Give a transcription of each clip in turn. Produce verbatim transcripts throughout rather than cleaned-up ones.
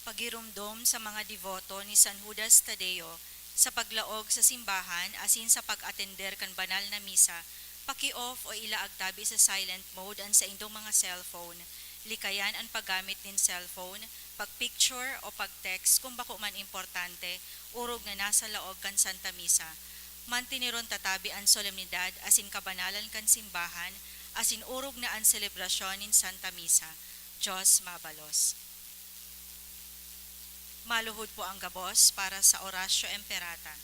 Pagiromdom sa mga deboto ni San Judas Tadeo sa paglaog sa simbahan asin sa pag-atender kan banal na misa, paki-off o ilaag tabi sa silent mode an saindong mga cellphone. Likayan an paggamit nin cellphone, pag-picture o pag-text kun bako man importante, orog na nasa laog kan Santa Misa. Manteneron ta tabi an solemnidad asin kabanalan kan simbahan, asin orog na an selebrasyon nin Santa Misa. Dios mabalos. Maluhod po ang gabos para sa Oratio Imperata.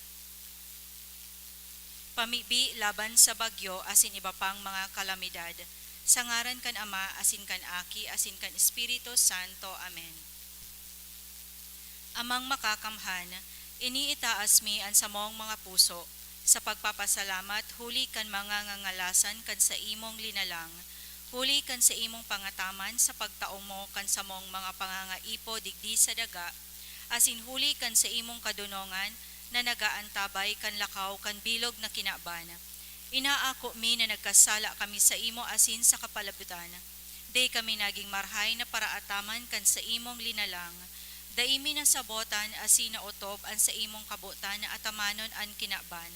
Pamibi laban sa bagyo asin iba pang mga kalamidad, sa ngaran kan Ama, asin kan Aki, asin kan Espiritu Santo. Amen. Amang Makakamhan, iniitaas mi an samong mga puso sa pagpapasalamat huli kan mga ngangalasan kan saimong linalang, huli kan saimong pangataman sa pagtao mo kan samong mga pangangaipo digdi sa daga, asin huli kan saimong kadonongan na nag-aantabay kan lakaw kan bilog na kinaban. Inaako mi na nagkasala kami saimo asin sa kapalabotan. Dai kami nagin marahay na paraataman kan saimong linalang. Dai mi nasabotan asin naotob an saimong kabotan na atamanon an kinaban.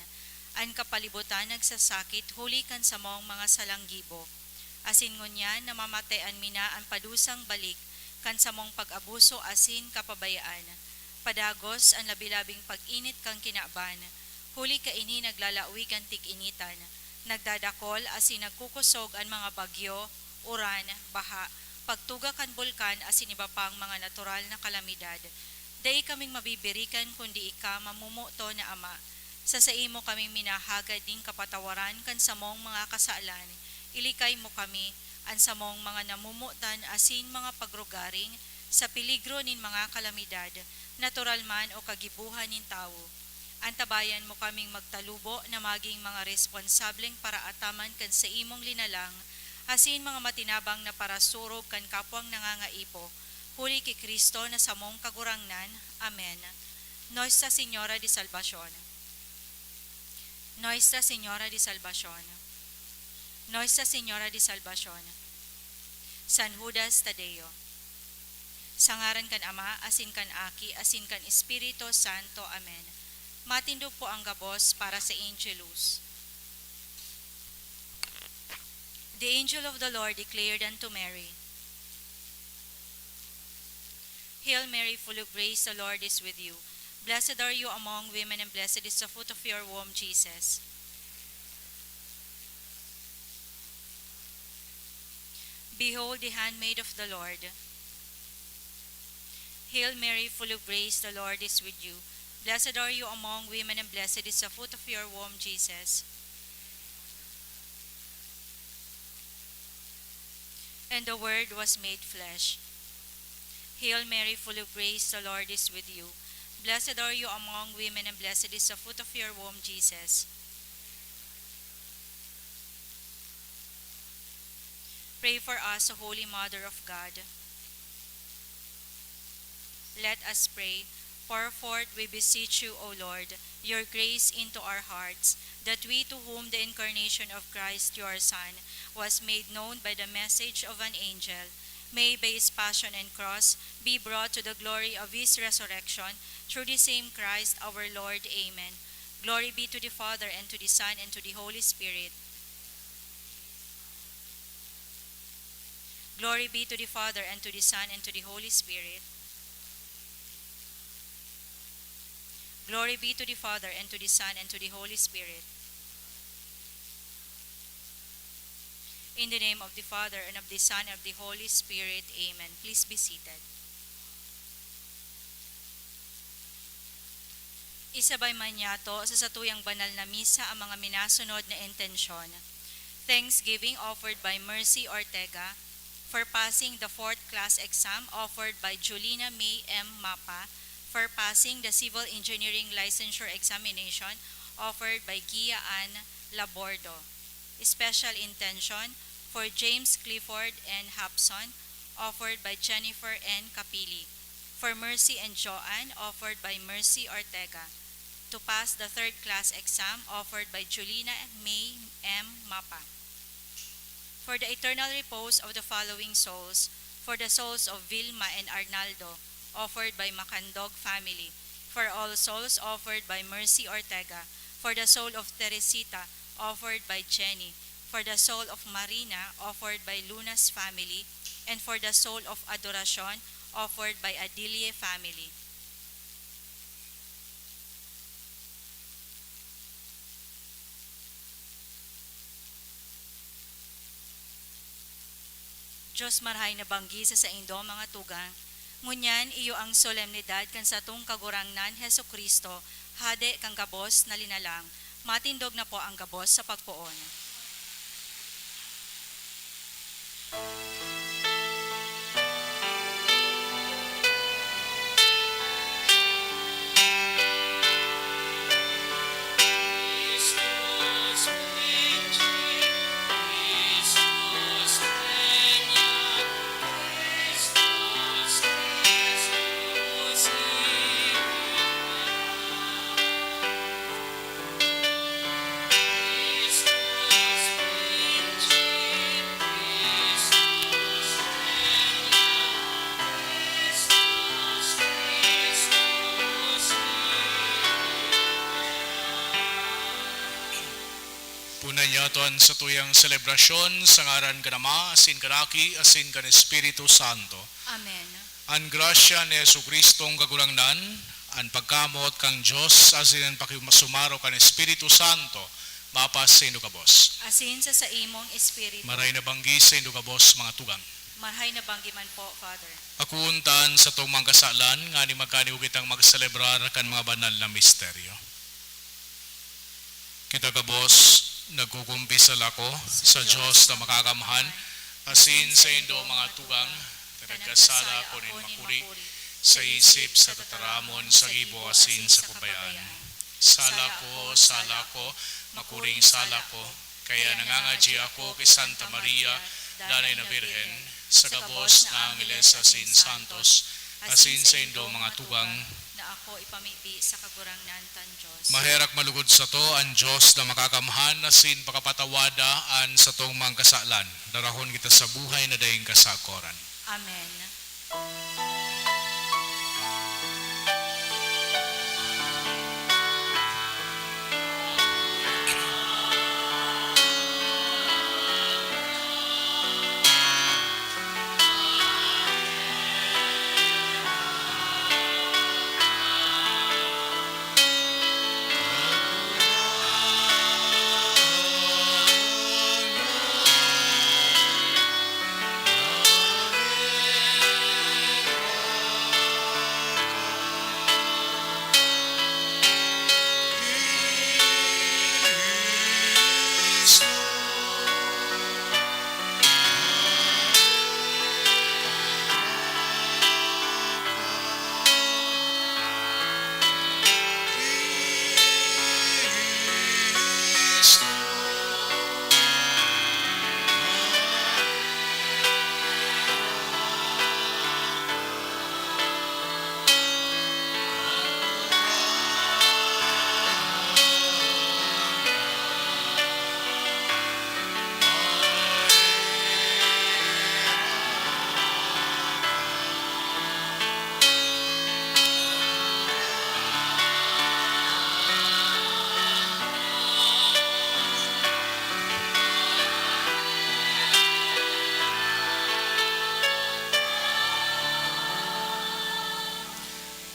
An kapalibotan nagsasakit huli kan samong mga salang gibo. Asin ngunyan namamatean mi na an padusang balik kan samong pag-abuso asin kapabayaan. Padagos an labi-labing pag-init kan kinaban, huli kaini naglalawig an tig-initan, nagdadakol asin nagkukosog an mga bagyo, uran, baha, pagtuga kan bulkan asin iba pang mga natural na kalamidad. Dai kaming mabibirikan kundi ika, mamomoton na Ama. Sa saimo kami minahagad nin kapatawaran kan samong mga kasalan, ilikay mo kami, an samong mga namomotan asin mga pagrugaring, sa peligro nin mga kalamidad, natural man o kagibohan nin tawo. Antabayan mo kaming magtalubo na magin mga responsableng paraataman kan saimong linalang, asin mga matinabang na parasurog kan kapwang nangangaipo, huli ki Cristo na samong Kagurangnan. Amen. Nuestra Señora de Salvacion. Nuestra Señora de Salvacion. Nuestra Señora de Salvacion. San Judas Tadeo. Sa ngaran kan Ama, asin kan Aki, asin kan Espiritu Santo. Amen. Matindog po ang gabos para sa Angelus. The angel of the Lord declared unto Mary, Hail Mary, full of grace, the Lord is with you. Blessed are you among women, and blessed is the fruit of your womb, Jesus. Behold the handmaid of the Lord. Hail Mary, full of grace, the Lord is with you. Blessed are you among women, and blessed is the fruit of your womb, Jesus. And the Word was made flesh. Hail Mary, full of grace, the Lord is with you. Blessed are you among women, and blessed is the fruit of your womb, Jesus. Pray for us, O Holy Mother of God. Let us pray. Pour forth, we beseech you, O Lord, your grace into our hearts, that we, to whom the incarnation of Christ, your Son, was made known by the message of an angel, may by his passion and cross be brought to the glory of his resurrection, through the same Christ our Lord. Amen. Glory be to the Father, and to the Son, and to the Holy Spirit. Glory be to the Father, and to the Son, and to the Holy Spirit. Glory be to the Father, and to the Son, and to the Holy Spirit. In the name of the Father, and of the Son, and of the Holy Spirit. Amen. Please be seated. Isabay man niyato sa satuyang banal na misa ang mga minasunod na intensyon. Thanksgiving offered by Mercy Ortega for passing the fourth class exam offered by Julina May M. Mapa for passing the civil engineering licensure examination offered by Gia Ann Labordo. Special intention for James Clifford N. Hapson, offered by Jennifer N. Capili. For Mercy and Joanne, offered by Mercy Ortega. To pass the third class exam, offered by Julina May M. Mapa. For the eternal repose of the following souls, for the souls of Vilma and Arnaldo, offered by Macandog family. For all souls, offered by Mercy Ortega. For the soul of Teresita, offered by Jenny. For the soul of Marina, offered by Luna's family. And for the soul of Adoracion, offered by Adilye family. Diyos, marahay na banggi sa saindo mga tugang. Ngunyan, iyo ang solemnidad kan satong Kagurangnan Jesu-Cristo, Hade kan gabos na linalang. Matindog na po ang gabos sa pagpoon. Puna niyato an satuyang selebrasyon sa ngaran kan Ama, asin kan Aki, asin kan Espiritu Santo. Amen. An grasya ni Jesu-Cristong Kagurangnan, an pagkamoot kan Dios, asin an pakisumarog kan Espiritu Santo, mapas saindo gabos. Asin sa saimong espiritu. Marahay na banggi saindo gabos, mga tugang. Marahay na banggi man po, Father. Akoon ta an satong mga kasalan, nganing magkaniog kitang magselebrar kan mga banal na misteryo. Kita gabos, nagkukumpisal ako sa Dios na Makakamhan, asin saindo, mga tugang, ta nagkasala ako nin makuri sa isip, sa tataramon, sa gibo, asin sa kabayaan. Sala ko, sala ko, makuring sala ko. Kaya nangangadyi ako ki Santa Maria, Danay na Birhen, sa gabos na angheles asin santos, asin saindo, mga tugang, na ako ipamibi sa Kagurangnan kan Dios. Maherak malugod sato an Dios na Makakamhan asin pakapatawada an satong mga kasalan. Darahon kita sa buhay na daing kasakoran. Amen.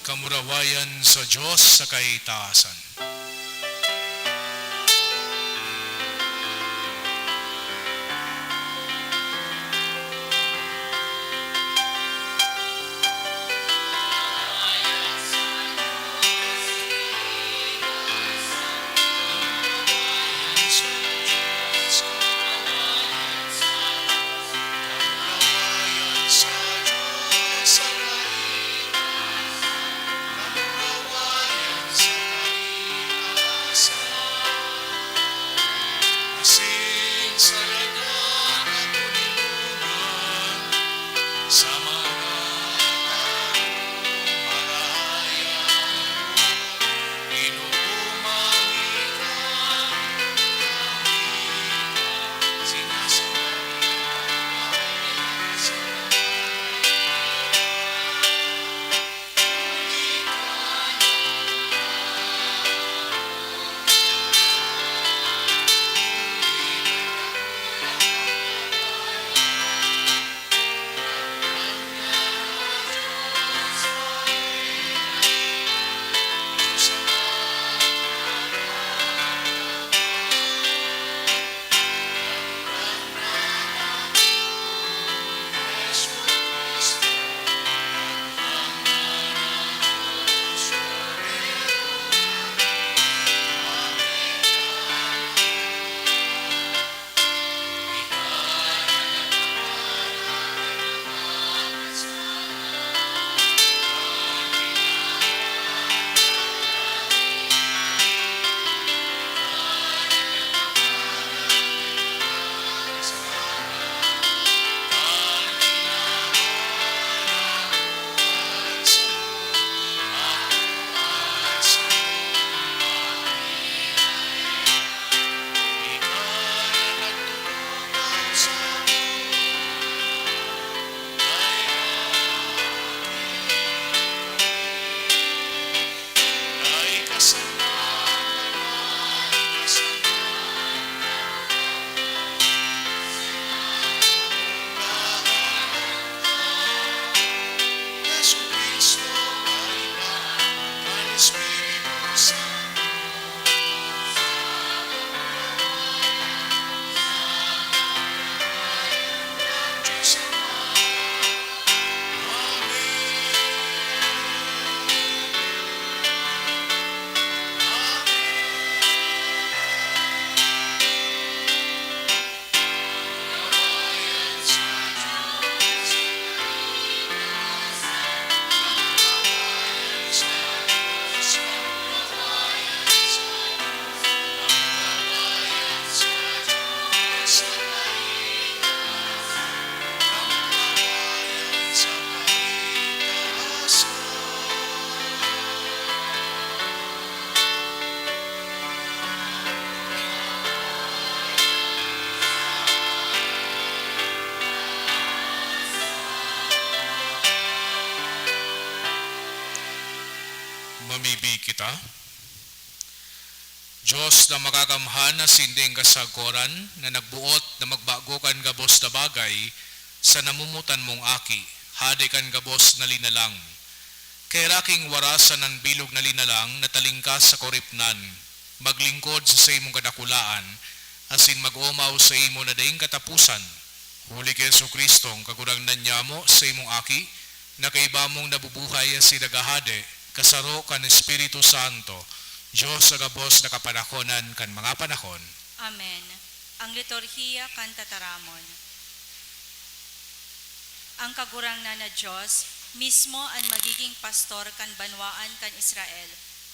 Kamurawayan sa Dios sa kaitaasan. Ta? Diyos na makakamhan na sinding kasagkoran, na nagbuot na magbago kan gabos na bagay sa namomotan mong Aki, Hade kan gabos na linalang. Kaheraki king warasan an bilog na linalang na talingkas sa kuripnan, maglingkod sa saimong kadakulaan, asin mag-omaw saimo na daing kataposan. Huli ki Jesu-Cristo, an Kagurangnan nyamo, saimong Aki, na kaiba mong nabubuhay asin naghahade, kasaro kan Espiritu Santo, Dios sa gabos na kapanahonan kan mga panahon. Amen. Ang liturhiya kan tataramon. Ang Kagurangnan na Dios mismo an magiging pastor kan banwaan kan Israel.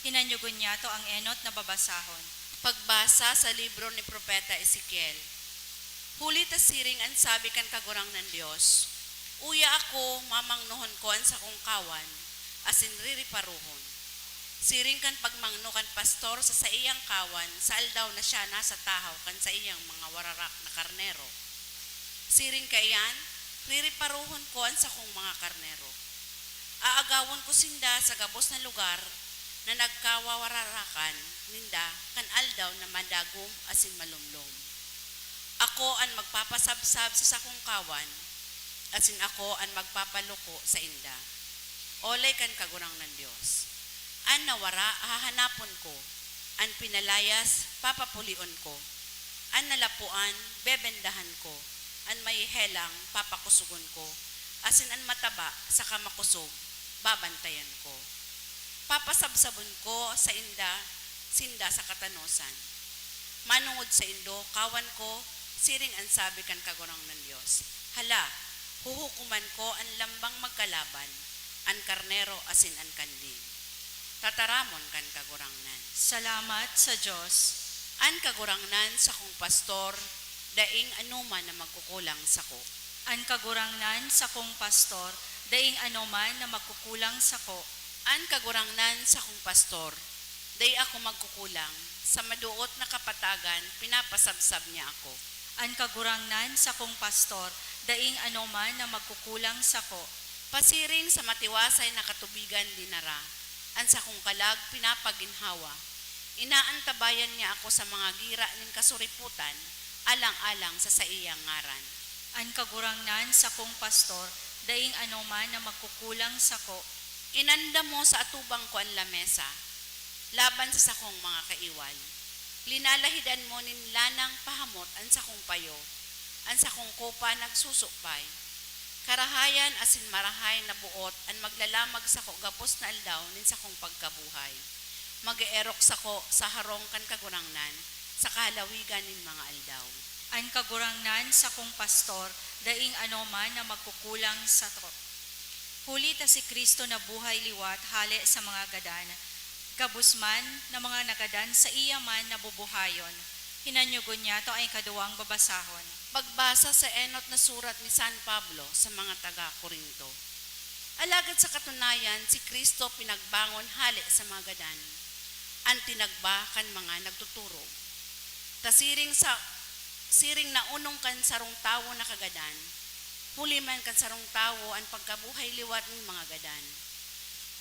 Hinanyogon niyato ang enot na babasahon. Pagbasa sa libro ni Propeta Ezekiel. Huli ta siring an sabi kan Kagurangnan Dios, "Uya ako, mamangnohon ko an sakong kawan, asin ririparohon. Siring kan pagmangno kan pastor sa saiyang kawan sa aldaw na siya nasa tahaw kan saiyang mga wararak na karnero. Siring kaiyan, ririparohon ko an sakong mga karnero. Aagawon ko sinda sa gabos na lugar na nagkawawararakan ninda kan aldaw na madagom asin malomlom. Ako an magpapasabsab sa sakong kawan, asin ako an magpapaluko sainda." Olay kan Kagurangnan Dios. An nawara, hahanapon ko. An pinalayas, papapulion ko. An nalapoan, bebendahan ko. An mahehelang, papakosogon ko. Asin an mataba saka makosog, babantayan ko. Papasabsabon ko sainda, sinda sa katanosan. Manongod saindo, kawan ko, siring an sabi kan Kagurangnan Dios, "Hala, huhukoman ko an lambang magkalaban, an karnero asin an kanding." Tataramon kan Kagurangnan. Salamat sa Dios. An Kagurangnan sakong pastor, daing anoman na magkukulang sako. An Kagurangnan sakong pastor, daing anoman na magkukulang sako. An Kagurangnan sakong pastor, dai ako magkukulang, sa madoot na kapatagan pinapasabsab niya ako. An Kagurangnan sakong pastor, daing anoman na magkukulang sako. Pasiring sa matiwasay na katubigan dinara, an sakong kalag pinapaginhawa. Inaantabayan niya ako sa mga gira nin kasuripotan, alang-alang sa saiyang ngaran. An Kagurangnan sakong pastor, daing anoman na magkukulang sako. Inandam mo sa atubang ko an lamesa, laban sa sakong mga kaiwal. Linalahidan mo nin lanang pahamot an sakong payo, an sakong kopa nagsusupay. Karahayan asin marahay na boot an maglalamag sako gabos na aldaw nin sakong pagkabuhay. Mag-eerok sako sa harong kan Kagurangnan sa kahalawigan nin mga aldaw. An Kagurangnan sakong pastor, daing anoman na magkukulang sako. Huli ta si Cristo nabuhay liwat hale sa mga gadan, gabos man na mga nagadan saiya man nabubuhayon. Hinanyogon niyato an ikaduwang babasahon. Pagbasa sa enot na surat ni San Pablo sa mga taga Corinto. Alagad sa katunayan, si Cristo pinagbangon hale sa mga gadan, an tinagba kan mga nagtuturog. Ta siring sa, siring na onong kan sarong tawo nakagadan, huli man kan sarong tawo an pagkabuhay liwat nin mga gadan.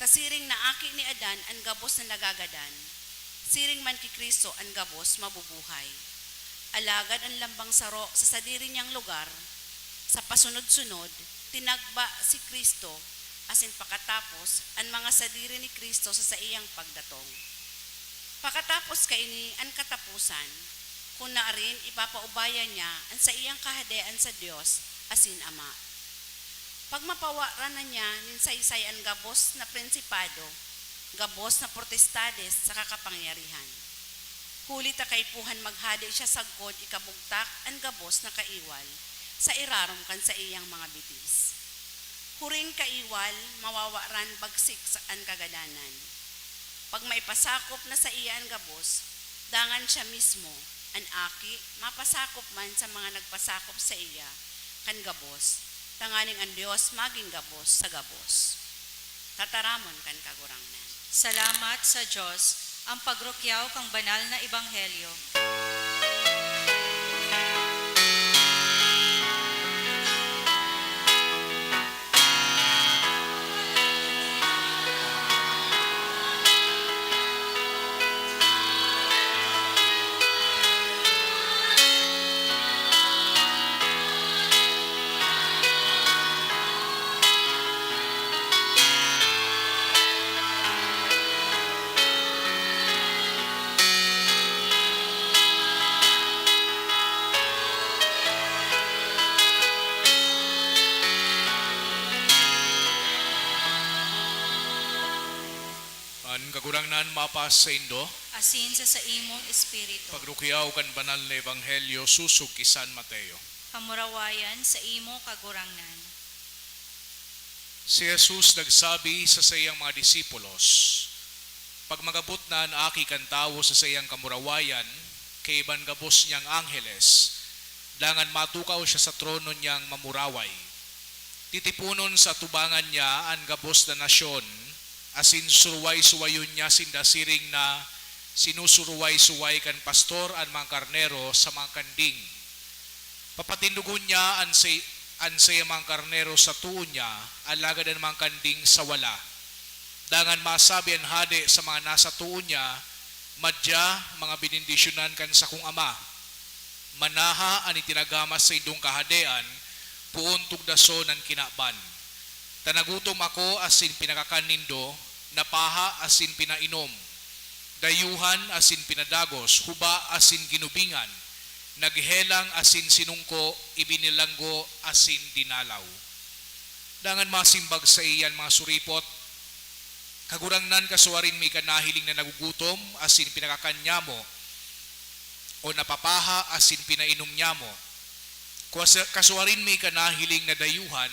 Ta siring na aki ni Adan an gabos na nagagadan, siring man ki Cristo an gabos mabubuhay. Alagad an lambang saro sa sadiri niyang lugar, sa pasunod-sunod, tinagba si Cristo, asin pakatapos, an mga sadiri ni Cristo sa saiyang pagdatong. Pakatapos kaini an kataposan, kun naarin ipapaubayan niya an saiyang kahadean sa Dios asin Ama. Pagmapawaran na niya nin saysay an gabos na prinsipado, gabos na potestades saka kapangyarihan. Huli ta kaipuhan maghade siya sagkod ikabugtak an gabos na kaiwal sa irarom kan saiyang mga bitis. Huring kaiwal, mawawaran bagsik sa an kagadanan. Pag maipasakop na saiya an gabos, dangan siya mismo, an Aki, mapasakop man sa mga nagpasakop saiya kan gabos, tanganing an Dios magin gabos sa gabos. Tataramon kan Kagurangnan. Salamat sa Dios, ang pagrukyaw kan banal na ebanghelyo. Kagurangnan mapasaindo. Asin sa saimong espiritu. Pagrukiaw kan banal na ebanghelyo sosog ki San Mateo. Kamurawayan sa imo, Kagurangnan. Si Jesus nagsabi sa saiyang mga disipulos, "Pag magabot na an Aki kan Tawo sa saiyang kamurawayan, kaiban gabos niyang angheles, dangan matukaw siya sa trono niyang mamuraway. Titiponon sa atubangan niya an gabos na nasyon, asin suruway-suwayon niya sinda siring na sinusuruway-suway kan pastor an mga karnero sa mga kanding. Papatindogon niya an, say, an saiyang mga karnero sa too niya, alagad an mga kanding sa wala. Dangan masabi an hade sa mga nasa too niya, 'Madya, mga benendisyonan kan sakong Ama. Manaha an itinagama saindong kahadean, poon tugdason an kinaban. Ta nagutom ako asin pinakakan nindo, napaha asin pinainom, dayuhan asin pinadagos, huba asin ginubingan, naghelang asin sinungko, ibinilanggo asin dinalaw.'" Dangan masimbag saiya an mga suripot, "Kagurangnan, kasuarin mi kan nahiling na nagugutom asin pinakakan nyamo, o napapaha asin pinainom nyamo. Kuwasa-, kasuarin mi kan nahiling na dayuhan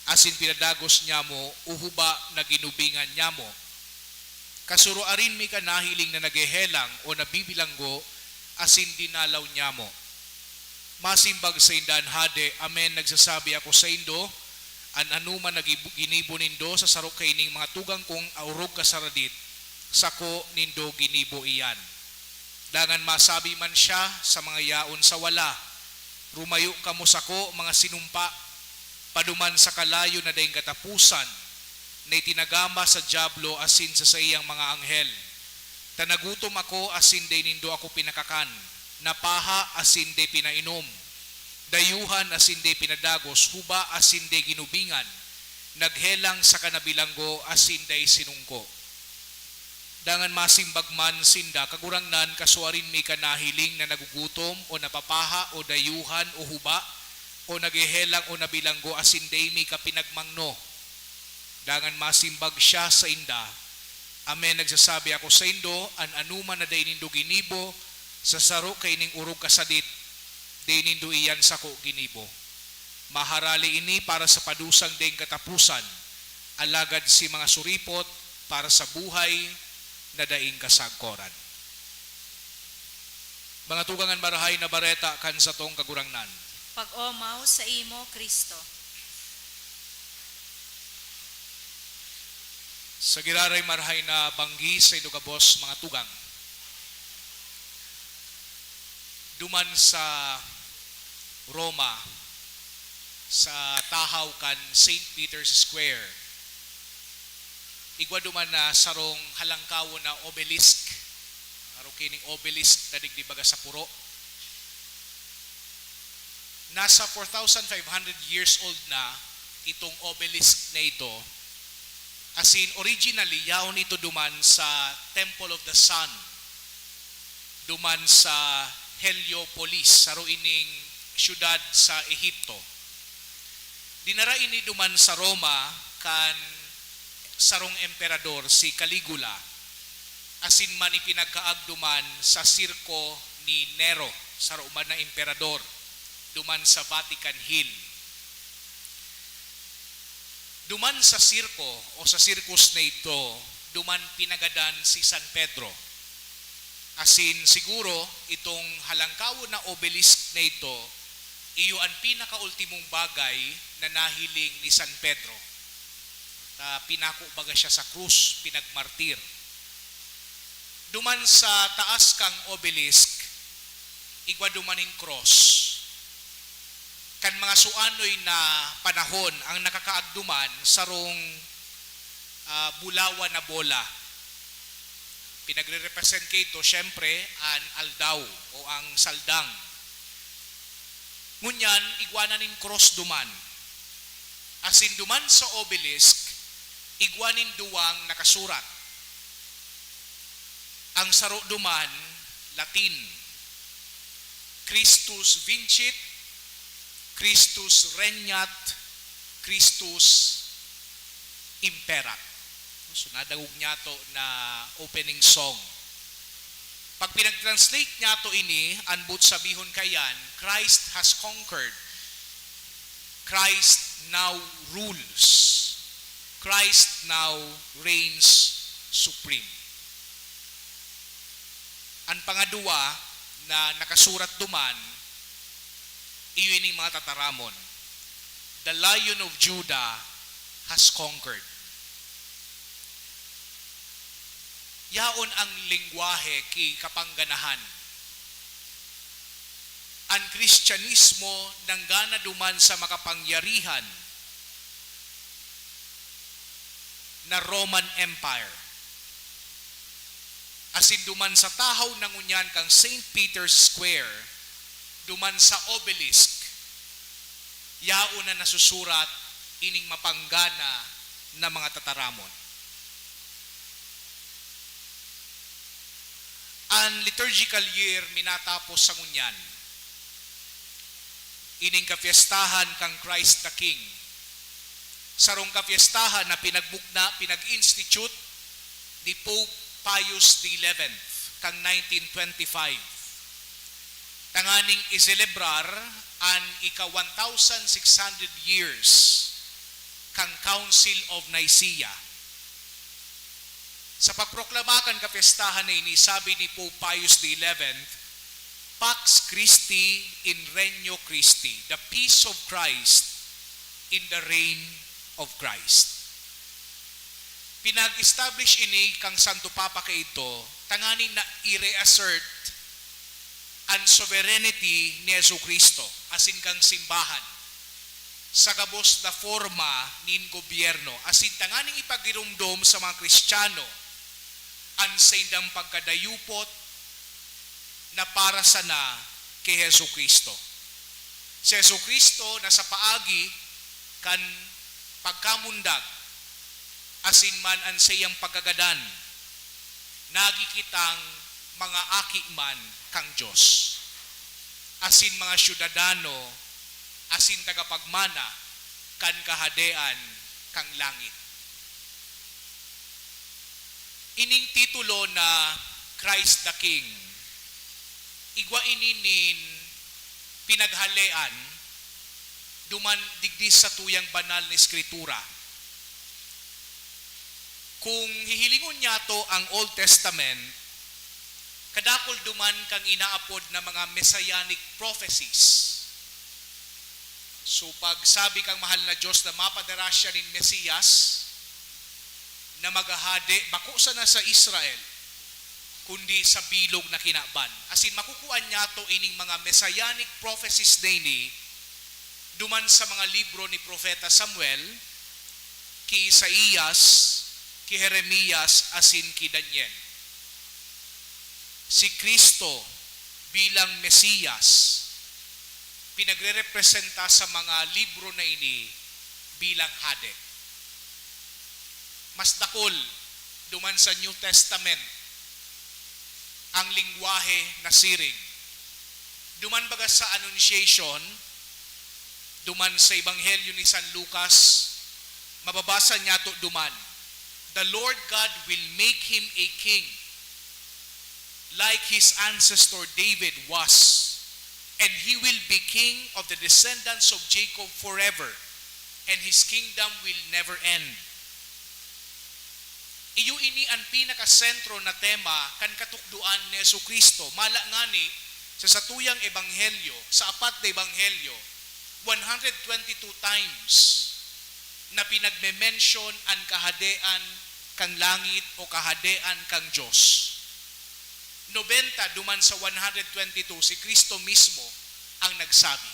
asin pinadagos nyamo, o huba na ginubingan nyamo. Kasuarin mi kan nahiling na naghehelang o nabibilanggo asin dinalaw nyamo." Masimbag sainda an hade, "Amen, nagsasabi ako saindo, an anoman na gibu-, ginibo nindo sa saro kaining mga tugang kong orog kasaradit, sako nindo ginibo iyan." Dangan masabi man siya sa mga yaon sa wala, "Rumayo kamo sako, mga sinumpa, paduman sa kalayo na daing kataposan, na itinagama sa Diablo asin sa saiyang mga anghel. Ta nagutom ako asin dai nindo ako pinakakan, napaha asin dai pinainom, dayuhan asin dai pinadagos, huba asin dai ginubingan, naghelang saka nabilanggo asin dai sinungko." Dangan masimbag man sinda, "Kagurangnan, kasuarin mi kan nahiling na nagugutom, o napapaha, o dayuhan, o huba, o naghehelang, o nabilanggo, asin dai mi ka pinagmangno." Dangan masimbag siya sainda, "Amen, nagsasabi ako saindo, an anoman na dai nindo ginibo sa saro kaining orog kasadit, dai nindo iyan sako ginibo. Maharale ini para sa padusang daing kataposan, alagad si mga suripot para sa buhay na daing kasagkoran." Mga tugang, an Marahay na Bareta kan satong Kagurangnan. Pag-omaw saimo, Cristo. Sa giraray marahay na banggi saindo gabos, mga tugang. Duman sa Roma, sa tahaw kan Saint Peter's Square, igwa duman na sarong halangkawon na obelisk. Arog kining obelisk na digdi baga sa puro. Nasa four thousand five hundred years old na itong obelisk na ito. Asin, originally, yaon ito duman sa Temple of the Sun, duman sa Heliopolis, saro ining syudad sa Ehipto. Dinara ini duman sa Roma kan sarong emperador, si Caligula, asin man ipinagkaag duman sa sirko ni Nero, saro man na emperador, duman sa Vatican Hill. Duman sa sirko o sa sirkus na ito, duman pinagadan si San Pedro. Asin siguro, itong halangkawon na obelisk na ito, iyo an pinakaultimong bagay na nahiling ni San Pedro. Ta pinako baga siya sa krus, pinagmartir. Duman sa taas kang obelisk, igwa duman nin krus. Kan mga suanoy na panahon, ang nakakaag duman sarong, ah, bulawan na bola. Pinagre-represent kaito, siyempre, an aldaw o ang saldang. Ngunyan, igwa na nin krus duman. Asin duman sa obelisk, igwa nin duwang nakasurat. Ang saro duman, Latin, "Christus vincit, Christus regnat, Christus imperat." So, nadangog niyato na opening song. Pag pinag-translate niyato ini, an boot sabihon kaiyan, "Christ has conquered. Christ now rules. Christ now reigns supreme." An pangadwa na nakasurat duman, iyo ining mga tataramon, "The Lion of Judah has conquered." Yaon ang lengwahe ki kapangganahan. An Kristiyanismo nanggana duman sa makapangyarihan na Roman Empire. Asin duman sa tahaw na ngunyan kan Saint Peter's Square, duman sa obelisk, yaon na nasusurat ining mapanggana na mga tataramon. An liturgical year minatapos sa ngunyan. Ining kapyestahan kan Christ the King. Sarong kapyestahan na pinagbukna, pinag-institute ni Pope Pius the eleventh kan nineteen twenty-five, tanganing iselebrar an ika one thousand six hundred years kan Council of Nicaea. Sa pagproklama kan kapyestahan na ini, sabi ni Pope Pius the eleventh, "Pax Christi in Regno Christi," the peace of Christ in the reign of Christ. Pinag-establish ini kan Santo Papa kaidto, tanganing na i-reassert an sovereignty ni Jesu-Cristo asin kan simbahan sa gabos na forma nin gobyerno, asin tanganing ipagiromdom sa mga Kristiyano an saindang pagkadayupot na para sana ki Jesu-Cristo. Si Jesu-Cristo na sa paagi kan pagkamundag asin man an saiyang pagkagadan, nagi kitang mga aki man kan Dios, asin mga syudadano asin tagapagmana kan Kahadean kan langit. Ining titulo na Christ the King, igwa ini nin pinaghalean duman digdi sa tuyang banal na eskritura. Kung hihilingon niyato ang Old Testament, kadakul duman kang inaapod na mga messianic prophecies. So, pagsabi kang mahal na Diyos na mapadara siya nin Mesiyas na maghahade, bako sana sa Israel, kundi sa bilog na kinaban. Asin, makukuha niyato ining mga messianic prophecies na ini duman sa mga libro ni Propeta Samuel, ki Isaias, ki Jeremias, asin ki Daniel. Si Cristo bilang Mesiyas, pinagrerepresenta sa mga libro na ini bilang hade. Mas dakul duman sa New Testament ang lengwahe na siring. Duman baga sa Annunciation, duman sa Ebanghelyo ni San Lucas, mababasa niyato duman, "The Lord God will make him a king, like his ancestor David was, and he will be king of the descendants of Jacob forever, and his kingdom will never end." Iyo ini an pinakasentro na tema kan katukdoan ni Jesu-Cristo. Mala ngani, sa satuyang ebanghelyo, sa apat na ebanghelyo, one hundred twenty-two times na pinagme-mention an Kahadean kan langit o Kahadean kan Dios. Nobenta duman sa one hundred twenty-two, si Cristo mismo ang nagsabi.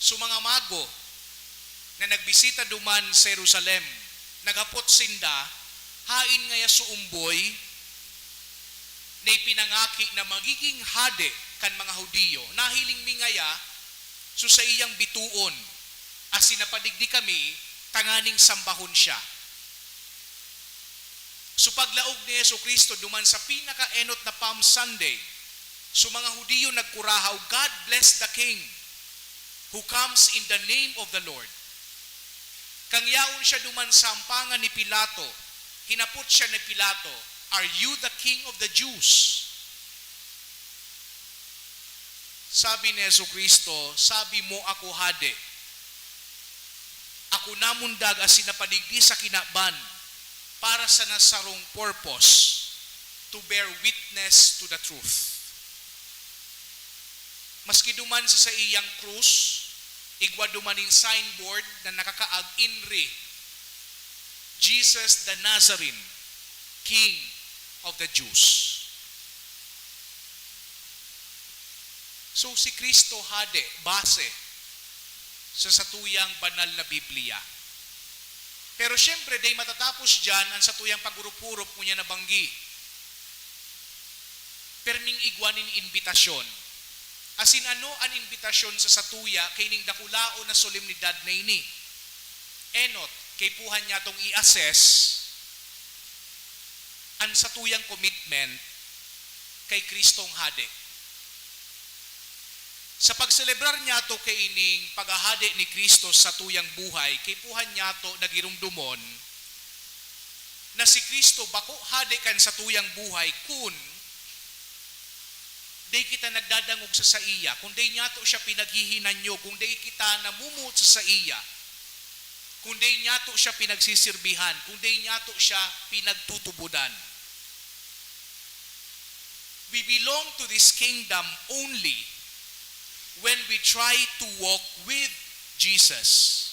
So, mga mago na nagbisita duman sa Jerusalem, naghapot sinda, "Haen ngaya so omboy na ipinangaki na magiging hade kan mga Judio? Nahiling mi ngaya so saiyang bituon, asin napadigdi kami tanganing sambahon siya." So, paglaog ni Jesu-Cristo duman sa pinakaenot na Palm Sunday, so mga Judio nagkurahaw, "God bless the King who comes in the name of the Lord." Nangyaon siya duman sa ampangan ni Pilato. Hinapot siya ni Pilato, "Are you the king of the Jews?" Sabi ni Jesu-Cristo, "Sabi mo ako hade. Ako namundag asin napadigdi sa kinaban para sa nasarong purpose, to bear witness to the truth." Maski duman sa saiyang krus, igwa duman nin signboard na nakakaag, "Inri, Jesus the Nazarene, King of the Jews." So, si Cristo hade, base sa satuyang banal na Biblia. Pero siyempre, dai matatapos diyan an satuyang pag-urop-urop ngunyan na banggi. Perming igwa nin imbitasyon. Asin ano an imbitasyon sa satuya kaining dakulaon na solemnidad na ini? Enot, kaipuhan niyatong i-assess an satuyang commitment kay Kristong Hade. Sa pagselebrar niyato kaining paghahade ni Cristo sa satuyang buhay, kaipuhan niyato na giromdomon na si Cristo bako hade kan satuyang buhay kun dai kita nagdadangog sa saiya, kun dai niyato siya pinaghihinanyog, kun dai kita namumuot sa saiya, kun dai niyato siya pinagsisirbihan, kun dai niyato siya pinagtutubodan. We belong to this kingdom only when we try to walk with Jesus,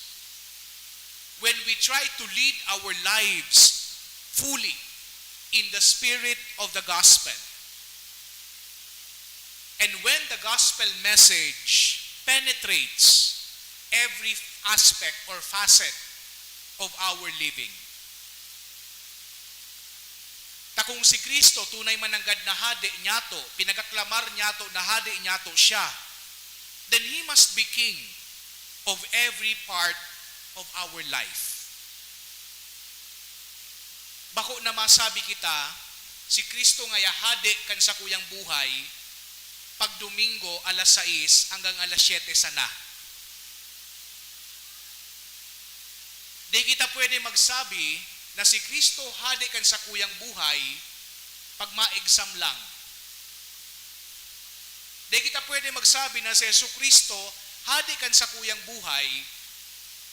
when we try to lead our lives fully in the spirit of the gospel, and when the gospel message penetrates every aspect or facet of our living. Ta kung si Cristo tunay man nanggad na hade niyato, pinagaklamar niyato na hade niyato siya, then He must be King of every part of our life. Bako na masabi kita, si Cristo ngaya hade kan sakuyang buhay, pag Domingo, alas sais hanggang alas siyete sana. Di kita pwede magsabi na si Cristo hade kan sakuyang buhay pag ma-exam lang. Di kita pwede magsabi na si Jesu-Cristo hade kan sakuyang buhay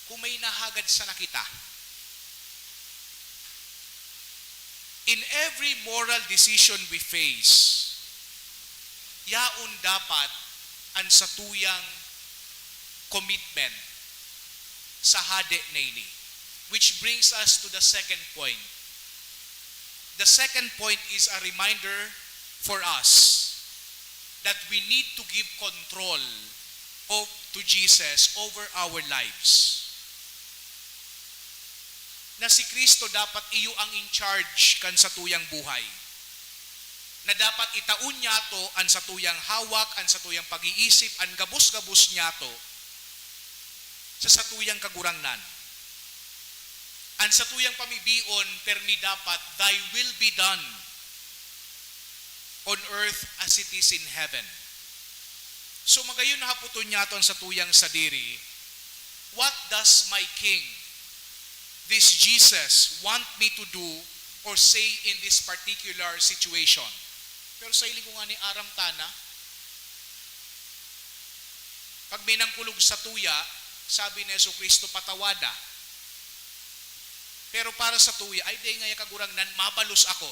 kung may nahagad sana kita. In every moral decision we face, yaon dapat an satuyang commitment sa hade na ini. Which brings us to the second point. The second point is a reminder for us that we need to give control of, to Jesus over our lives. Na si Cristo dapat iyo ang in charge kan satuyang buhay. Na dapat itaon niyato an satuyang hawak, an satuyang pag-iisip, an gabos-gabos niyato sa satuyang Kagurangnan. An satuyang pamibion, permi dapat, "Thy will be done on earth as it is in heaven." So, magayon na hapoton niyato an satuyang sadiri, "What does my King, this Jesus, want me to do or say in this particular situation?" Pero sa hiling ko ngani, aram ta na, pag may nangkulog satuya, sabi ni Jesu-Cristo, "Patawada." Pero para satuya, "Ay, dai ngaya, Kagurangnan, mabalos ako."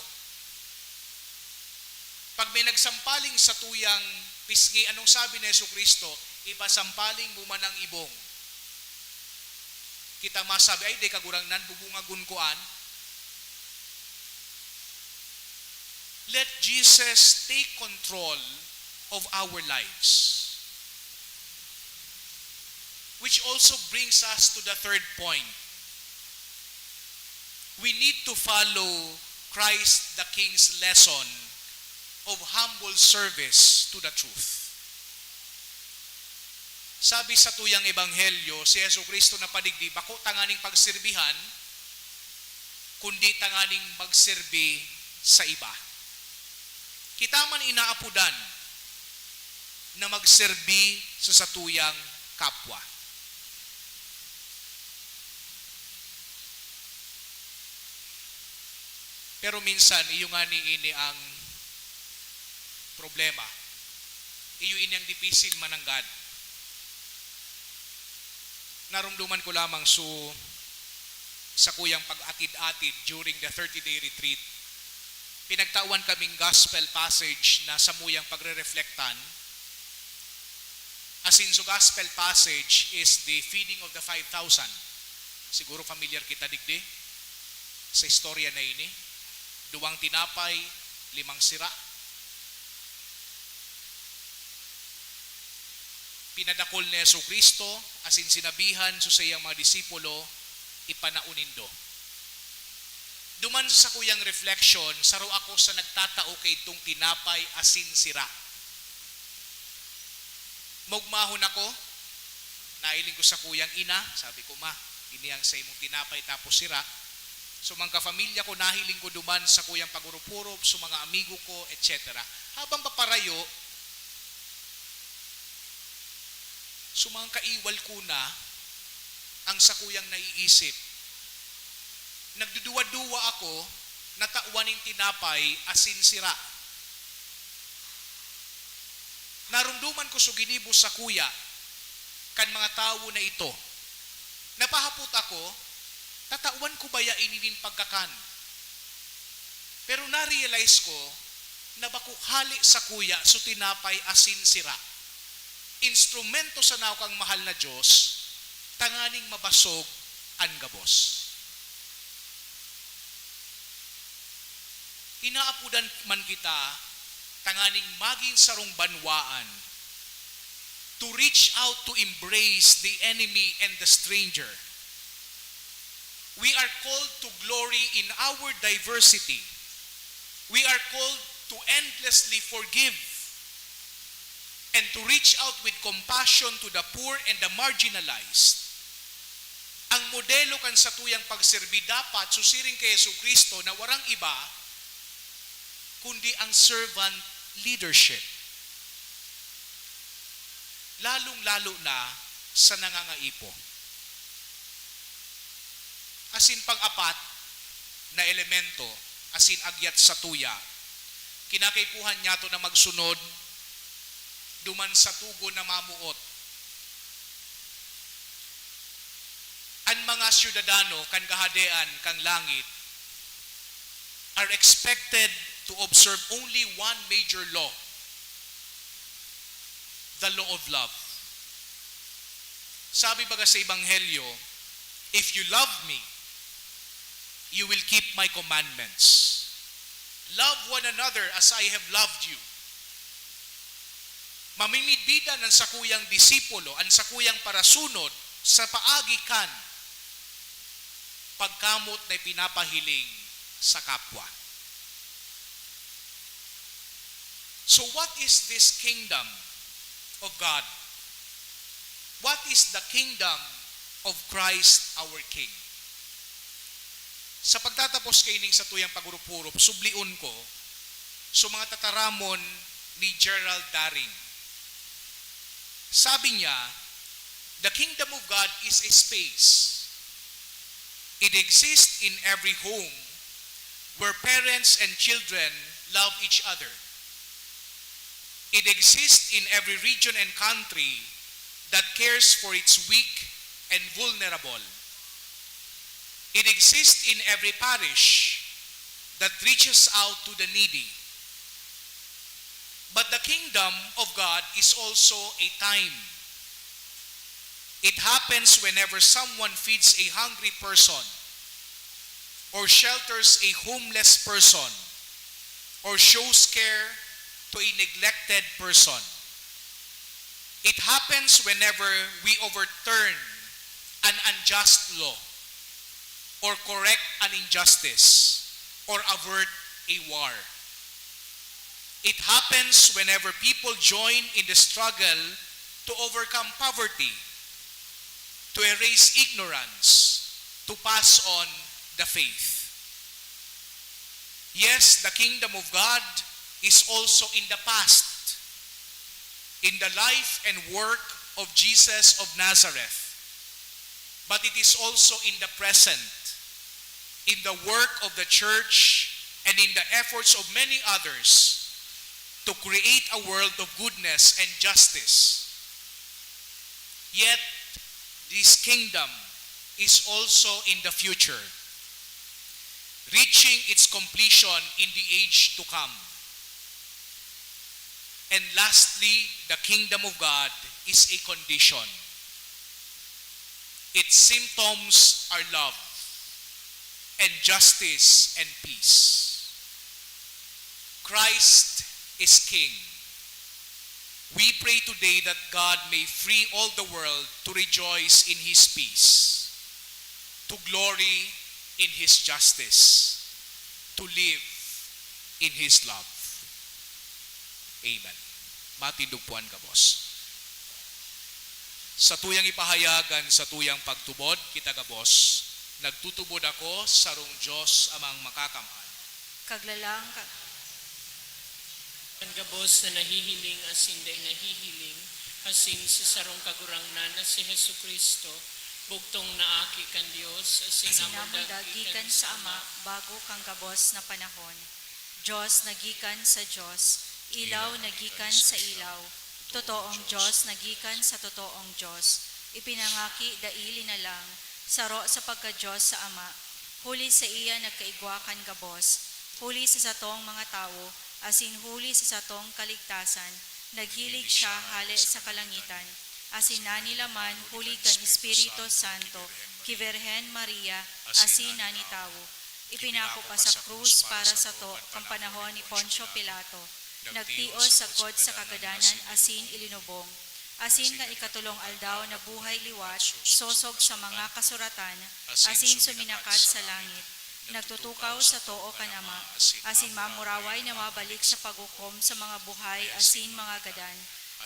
Pag may nagsampaling satuyang pisngi, anong sabi ni Jesu-Cristo? "Ipasampaling mo man ang ibong." Kita masabi, "Ay, dai, Kagurangnan, bubungagon ko an." Let Jesus take control of our lives. Which also brings us to the third point. We need to follow Christ the King's lesson of humble service to the truth. Sabi sa tuyang ebanghelyo, si Jesu-Cristo napadigdi bako tanganing pagsirbihan, kundi tanganing magserbi sa iba. Kita man inaapodan na magserbi sa satuyang kapwa. Pero minsan, iyo ngani ini ang problema. Iyo ini ang dipisil mananggad. Narumduman ko lamang su sakuyang pag-atid-atid during the thirty-day retreat. Pinagtawan kaming gospel passage na samuyang pagre-reflectan. Asin su gospel passage is the feeding of the five thousand. Siguro familiar kita digdi sa istorya na ini. Duwang tinapay, limang sira. Pinadakol ni Jesu-Cristo asin sinabihan sa saiyang mga disipulo, "Ipanao nindo." Duman sa sakuyang reflection, saro ako sa nagtatao kaidtong tinapay asin sira. Maugmahon ako, nahiling ko sakuyang ina, sabi ko, "Ma, ini ang saimong tinapay tapos sira." So, mga kapamilya ko, nahiling ko duman sakuyang pag-urop-urop sa mga amigo ko, et cetera. Habang paparayo, so, mga kaiwal ko na, ang sakuyang naiisip. Nagduduwa-duwa ako, natawan nin tinapay asin sira. Narumduman ko su ginibo sakuya kan mga tawo na ito. Napahapot ako, "Tatawan ko baya ini nin pagkakan?" Pero na-realize ko na bako hale sakuya su tinapay asin sira. Instrumento sana ako kan mahal na Dios tanganing mabasog an gabos. Inaapodan man kita tanganing magin sarong banwaan, to reach out to embrace the enemy and the stranger. We are called to glory in our diversity. We are called to endlessly forgive and to reach out with compassion to the poor and the marginalized. Ang modelo kan satuyang pagserbi dapat, su siring ki Jesu-Cristo, na warang iba kundi ang servant leadership, lalong-lalo na sa nangangaipo. Asin pang-apat na elemento asin agyat satuya, kinakaipuhan niyato na magsunod duman sa togon na mamoot. An mga syudadano kan Kahadean kan langit are expected to observe only one major law, the law of love. Sabi baga sa Ebanghelyo, "If you love me, you will keep my commandments. Love one another as I have loved you." Mamimidbidan an sakuyang disipulo, an sakuyang parasunod, sa paagi kan pagkamot na ipinapahiling sa kapwa. So, what is this kingdom of God? What is the kingdom of Christ our King? Sa pagtatapos kaining satuyang pag-urop-urop, sublion ko so mga tataramon ni Gerald Daring. Sabi niya, "The kingdom of God is a space. It exists in every home where parents and children love each other. It exists in every region and country that cares for its weak and vulnerable. It exists in every parish that reaches out to the needy. But the kingdom of God is also a time. It happens whenever someone feeds a hungry person, or shelters a homeless person, or shows care to a neglected person. It happens whenever we overturn an unjust law, or correct an injustice, or avert a war. It happens whenever people join in the struggle to overcome poverty, to erase ignorance, to pass on the faith." Yes, the kingdom of God is also in the past, in the life and work of Jesus of Nazareth, but it is also in the present, in the work of the church, and in the efforts of many others to create a world of goodness and justice. Yet, this kingdom is also in the future, reaching its completion in the age to come. And lastly, the kingdom of God is a condition. Its symptoms are love and justice and peace. Christ is King. We pray today that God may free all the world to rejoice in His peace, to glory in His justice, to live in His love. Amen. Matindog po an gabos. Sa tuyang ipahayag an sa tuyang pagtubod, kita gabos, nagtutubod ako sa sarong Diyos Amang Makakamhan. Kaglalang ka- An gabos na nahihiling asin dai nahihiling, asin sa sarong Kagurangnan na si Jesu-Cristo, bugtong na Aki kan Dios, asin Asin namundag namundag gikan gikan sa sa Ama, Ama, bago kan gabos na panahon. Dios na gikan sa Dios, ilaw na gikan sa ilaw, totoong Dios na gikan sa totoong Dios, ipinangaki dai linalang, saro sa pagka-Dios sa Ama, huli saiya nagkaigwa kan gabos, huli sa satong mga tawo, asin huli sa satong kaligtasan, naghilig siya hale sa kalangitan, asin nanilaman huli kan Espiritu Santo ki Birhen Maria, asin nanitawo. Ipinako pa sa krus para sato kan panahon ni Poncio Pilato. Nagtios sagkod sa kagadanan asin ilinubong. Asin kan ikatolong aldaw nabuhay liwat, sosog sa mga kasuratan, asin suminakat sa langit. Nagtutukaw sa too kan Ama, asin mamuraway na mabalik sa paghukom sa mga buhay asin mga gadan.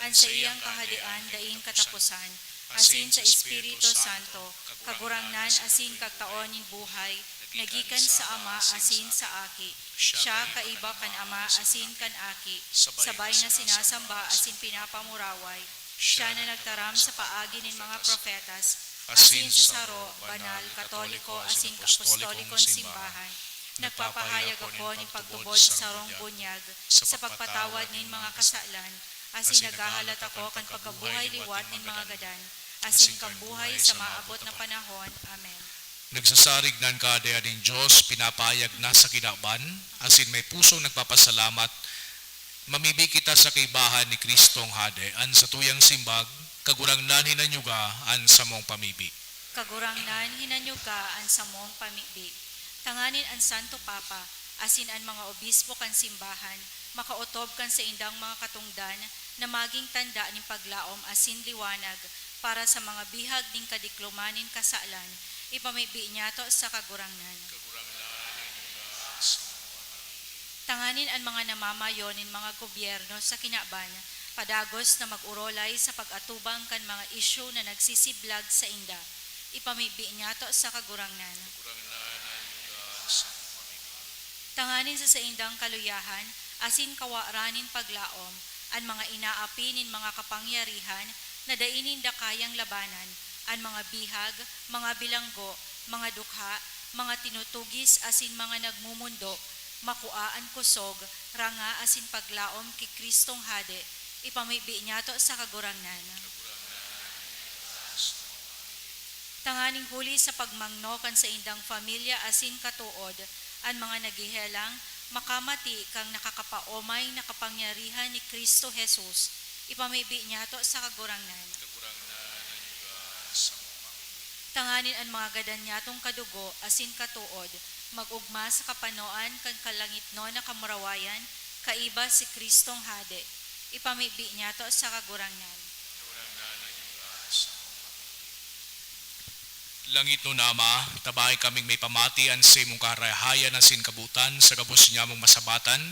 An saiyang kahadean daing kataposan, asin sa Espiritu Santo, Kagurangnan asin Kagtao nin buhay, na gikan sa Ama asin sa Aki. Siya kaiba kan Ama asin kan Aki, sabay na sinasamba asin pinapamuraway. Siya na nagtaram sa paagi nin mga propetas, asin sa saro, banal, katoliko, asin apostolikong simbahan. Nagpapahayag ako nin pagtubod sa sarong bunyag sa pagpatawad nin mga kasalan, asin naghahalat ako kan pagkabuhay liwat nin mga gadan, asin kan buhay sa maabot na panahon. Amen. Nagsasarig na an Kahadean nin Dios, pinapahayag na sa kinaban, asin may pusong nagpapasalamat. Mamibi kita sa kaibahan ni Cristong Hade, an satuyang simbag, Kagurangnan, hinanyuga an samong pamibi. Kagurangnan, hinanyuga an samong pamibi. Tanganing an Santo Papa asin an mga obispo kan simbahan makaotob kan saindang mga katongdan na magin tanda nin paglaom asin liwanag para sa mga bihag nin kadikloman nin kasalan, ipamibi niyato sa Kagurangnan. Tanganing an mga namamayo nin mga gobyerno sa kinaban padagos na mag-orolay sa pag-atubang kan mga isyu na nagsisiblag sainda, ipamibi niyato sa Kagurangnan. Tanganing sa saindang kaluyahan asin kawaran nin paglaom, an mga inaapi nin mga kapangyarihan na dai ninda kayang labanan, an mga bihag, mga bilanggo, mga dukha, mga tinutugis asin mga nagmumundo, makua an kusog, ranga asin paglaom ki Cristong Hade, ipamibi niyato sa Kagurangnan. Tanganing huli sa pagmangno kan saindang pamilya asin katood, an mga naghehelang makamati kan nakakapaomay na kapangyarihan ni Cristo Jesus, ipamibi niyato sa Kagurangnan. Kagurangnan, hinanyuga an samong pamibi. Tanganing an mga gadan niyatong kadugo asin katood mag-ogma sa kapanoan kan kalangitnon na kamurawayan kaiba si Cristong Hade, ipamibi niyato sa Kagurangnan. Kagurangnan, hinanyuga an samong pamibi. Langitnon na Ama, tabangi kaming maipamati an saimong karahayan asin kabotan sa gabos nyamong masabatan,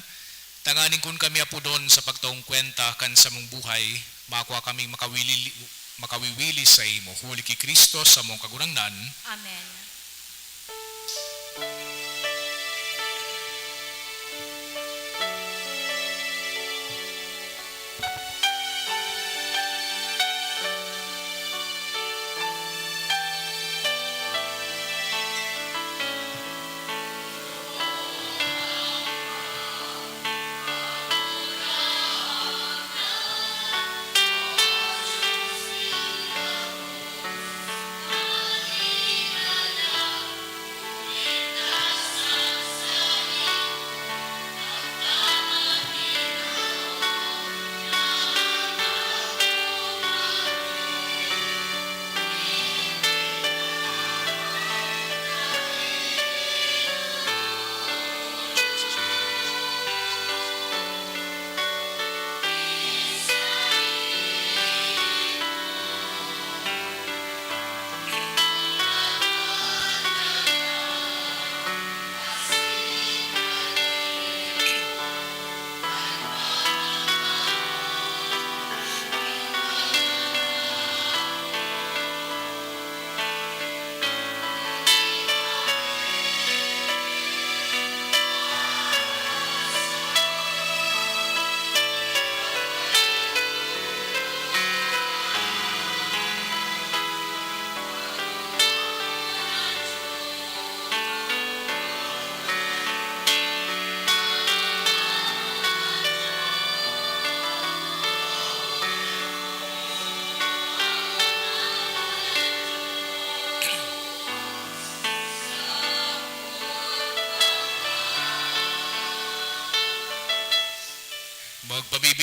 tanganing kun kami apodon sa pagtaong kwenta kan samong buhay, makua kaming makawilili-, makawiwili saimo, huli ki Cristo samong Kagurangnan. Amen.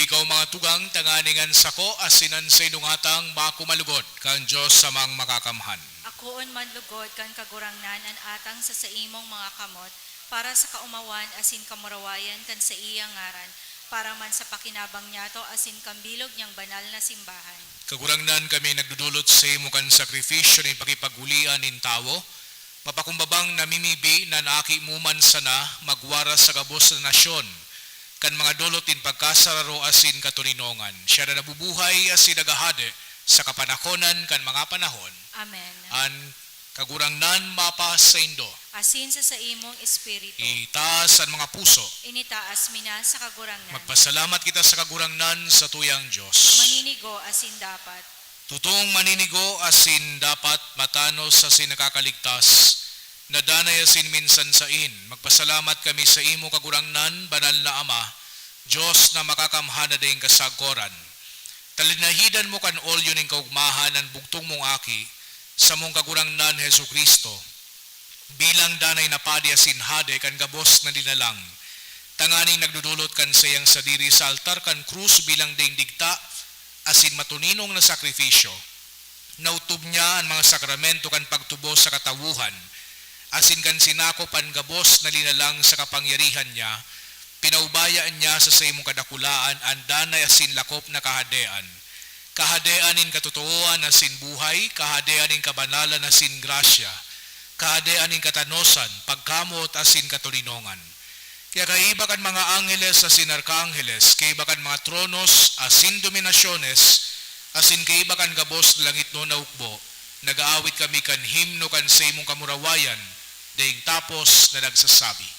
Ikaw mga tugang, tanganing an sako asin an saindong atang makumalugod kan Dios Amang Makakamhan. Akoon man lugod kan Kagurangnan an atang sa saimong mga kamot, para sa kaomawan asin kamurawayan kan saiyang ngaran, para man sa pakinabang niyato asin kan bilog niyang banal na simbahan. Kagurangnan, kami nagdudulot saimo kan sakripisyo nin pakipaghulian nin tawo, mapakumbabang namimibi na an Aki mo man sana magwaras sa gabos na nasyon, kan mga dolot nin pagkasararo asin katoninongan. Siya na nabubuhay asin naghahade sa kapanahonan kan mga panahon. Amen. An Kagurangnan mapasaindo. Asin sa saimong espiritu. Itaas an mga puso. Initaas mi na sa Kagurangnan. Magpasalamat kita sa Kagurangnan, satuyang Dios. Maninigo asin dapat. Tutong maninigo asin dapat, matanos asin nakakaligtas, na danay asin minsan sain, magpasalamat kami saimo, Kagurangnan, Banal na Ama, Dios na makakamhan na daing kasagkoran. Talinahidan mo kan olyo nin kaogmahan an bugtong mong Aki, samong Kagurangnan Jesu-Cristo, bilang danay na padi asin hade kan gabos na linalang, tanganing nagdodolot kan saiyang sadiri sa altar kan krus bilang daing digta asin matoninong na sakripisyo, naotob niya an mga sakramento kan pagtubos sa katawohan, asin kan sinakop an gabos na linalang sa kapangyarihan niya, pinaubaya niya sa saimong kadakulaan an danay asin lakop na Kahadean, Kahadean nin katotoohan asin buhay, Kahadean nin kabanalan asin grasya, Kahadean nin katanosan, pagkamot asin katoninongan. Kaya kaiba kan mga angheles asin arkangeles, kaiba kan mga tronos asin dominasyones, asin kaiba kan gabos na langitnon na hukbo, nag-aawit kami kan himno kan saimong kamurawayan, daing tapos na nagsasabi.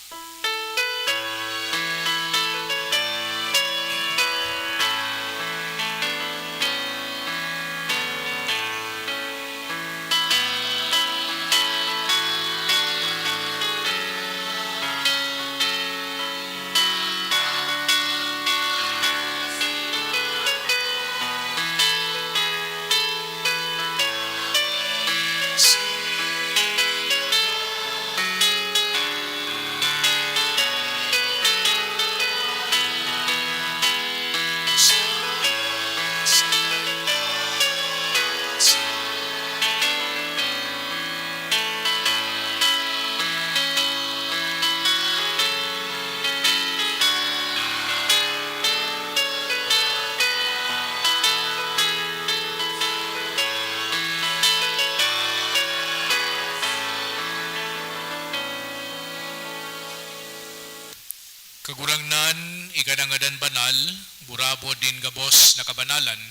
Kagurangnan, ika na ngadan banal, burabod nin gabos na kabanalan,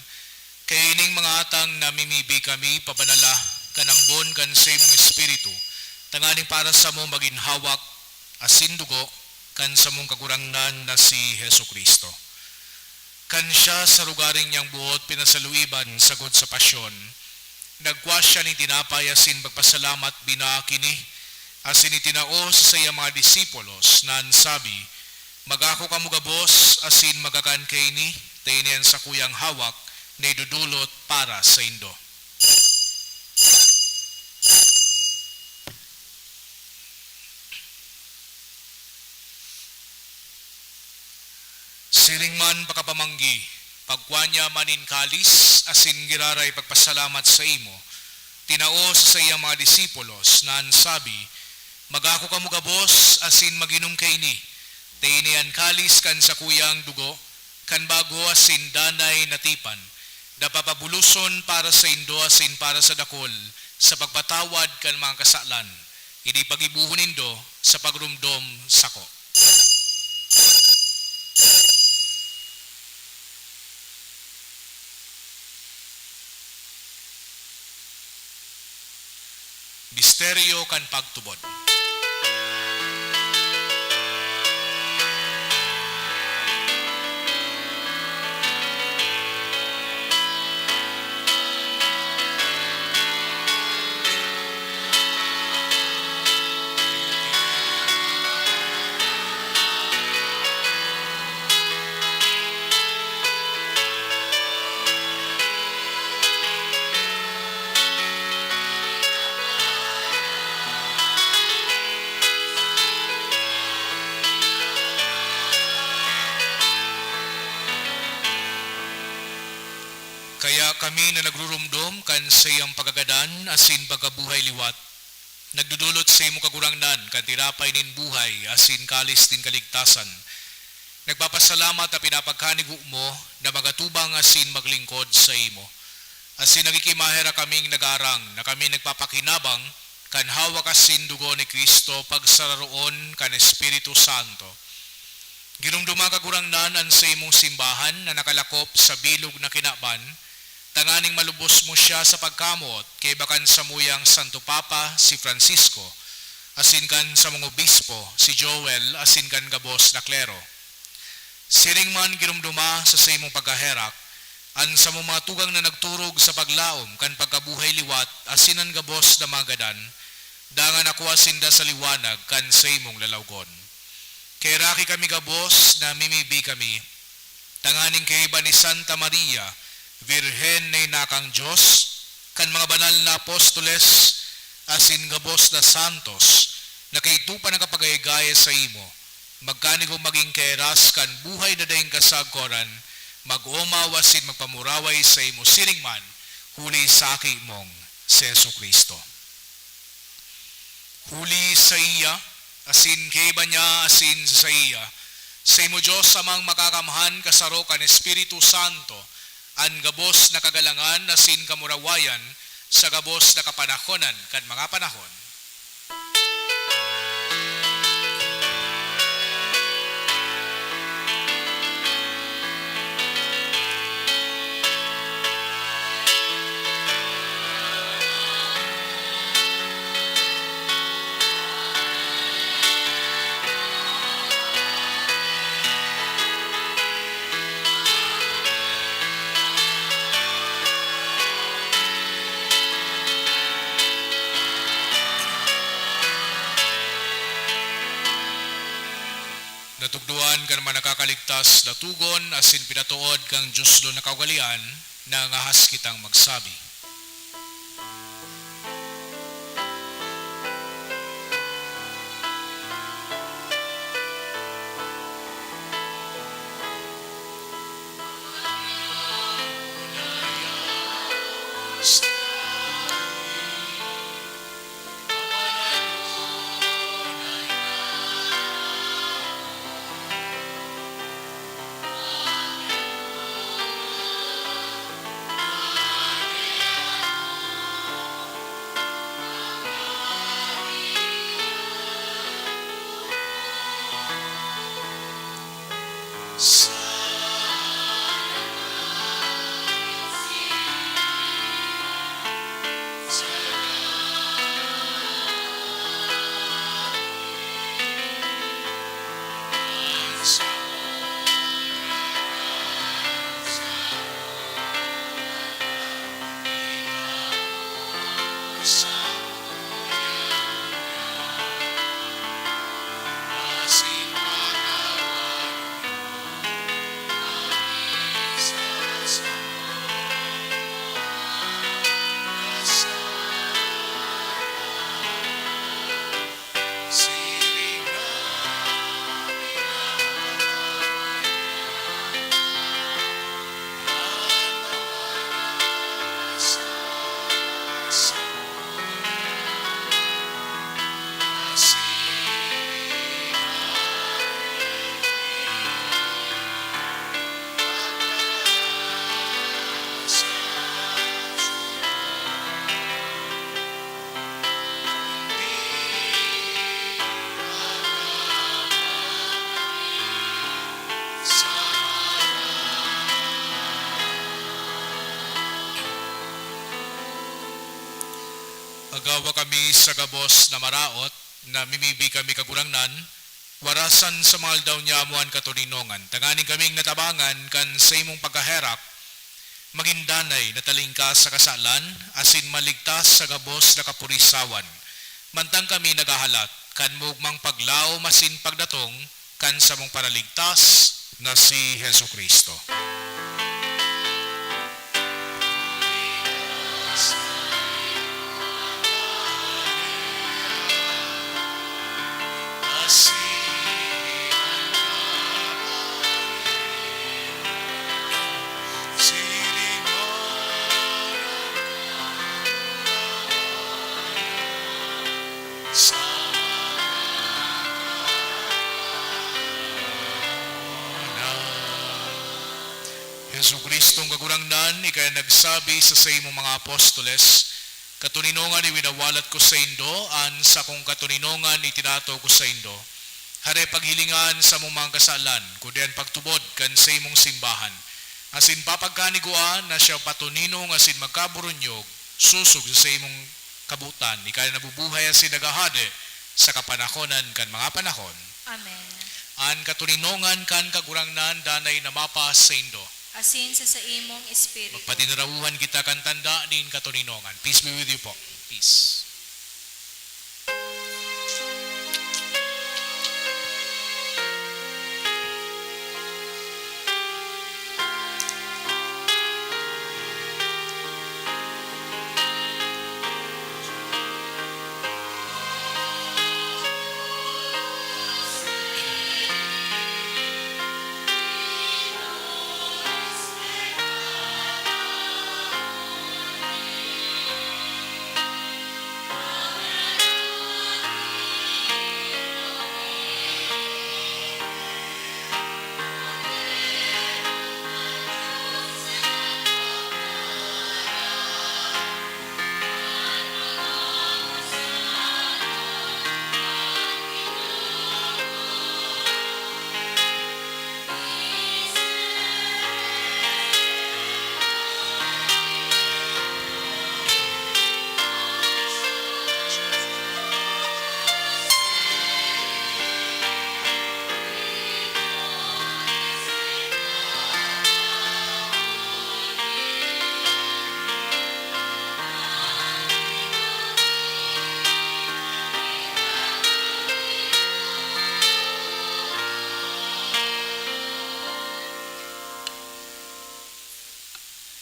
kaya ining mga atang namimibi kami, pabanala kan ambon kan saimong Espiritu, tanganing para samo magin hawak asin dugo kan samong Kagurangnan na si Jesu-Cristo. Kan siya sa lugaring niyang buot pinasaluiban sagkod sa pasyon, nagkua siya nin tinapay asin pagpasalamat, binaak ini, asin itinao sa saiyang mga disipulos, na an sabi, "Magako kamo gabos asin magkakan kaini, ta ini an sakuyang hawak na idodolot para saindo." Siring man pakapamanggi, pagkua niya man nin kalis asin giraray pagpasalamat saimo, tinao sa saiyang mga disipulos, na an sabi, "Magako kamo gabos asin mag-inom kaini, ta ini an kalis kan sakuyang dugo, kan bago asin danay na tipan, na papabuloson para saindo asin para sa dakul sa pagpatawad kan mga kasalan. Ini paggibohon nindo sa pagromdom sako." Misteryo kan pagtubod. Kaya kami na nagrurumdom kan saiyang pagkagadan asin pagkabuhay liwat, nagdodolot sa imo, Kagurangnan, kan tinapay nin buhay asin kalis nin kaligtasan. Nagpapasalamat na pinapagkanigo mo na magatubang asin maglingkod sa imo. Asin nagkikimaherak kaming nag-aarang na kami nagpapakinabang kan hawak asin dugo ni Cristo pagsararoon kan Espiritu Santo. Giromdoma, Kagurangnan, an saimong simbahan na nakalakop sa bilog na kinaban, tanganing malubos mo siya sa pagkamoot kaiba kan samuyang Santo Papa, si Francisco, asin kan samong obispo, si Joel, asin kan gabos na klero. Siring man, giromdoma sa saimong pagkaherak an samong mga tugang na nagturog sa paglaom kan pagkabuhay liwat asin an gabos na mga gadan, dangan akua sinda sa liwanag kan saimong lalawgon. Kaheraki kami gabos, namimibi kami, tanganing kaiba ni Santa Maria, Birhen na inakang Dios, kan mga banal na apostoles, asin gabos na santos, na kaidto pa nakapagayagaya saimo, magkanigo magin kahiras kan buhay na daing kasagkoran, mag-omaw asin magpamuraway saimo siring man, huli sa Aki mong si Jesu-Cristo. Huli saiya, asin kaiba niya, asin saiya, saimo Dios Amang Makakamhan, kasaro kan Espiritu Santo, an gabos na kagalangan asin kamurawayan sa gabos na kapanahonan kan mga panahon. Natukdoan kan mga nakakaligtas na togon asin pinatood kan Dios lo na kaugalean, nangangahas kitang magsabi. Agawa kami sa gabos na maraot, namimibi kami, Kagurangnan, warasan sa mga aldaw niamo an katoninongan, tanganing kaming natabangan kan saimong pagkaherak, magin danay na talingkas sa kasalan, asin maligtas sa gabos na kapurisawan, mantang kami naghahalat kan maogmang paglaom asin pagdatong kan samong Paraligtas na si Jesu-Cristo. Jesucristong Kagurangnan, ika nagsabi sa saimong mga apostoles, "Katoninongan iwinawalat ko saindo, an sakong katoninongan itinataw ko saindo." Hare paghilingan sa mong mga kasalan, kundi an pagtubod kan saimong simbahan. Asin papagkanigua na siya patoninong asin magkaburunyog, sosog sa saimong kabotan, ika na nabubuhay asin naghahade sa kapanahonan kan mga panahon. Amen. An katoninongan kan Kagurangnan danay na mapasaindo. Asin sa saimong espiritu. Magpatinarawan kita kan tanda nin katoninongan. Peace be with you po. Peace.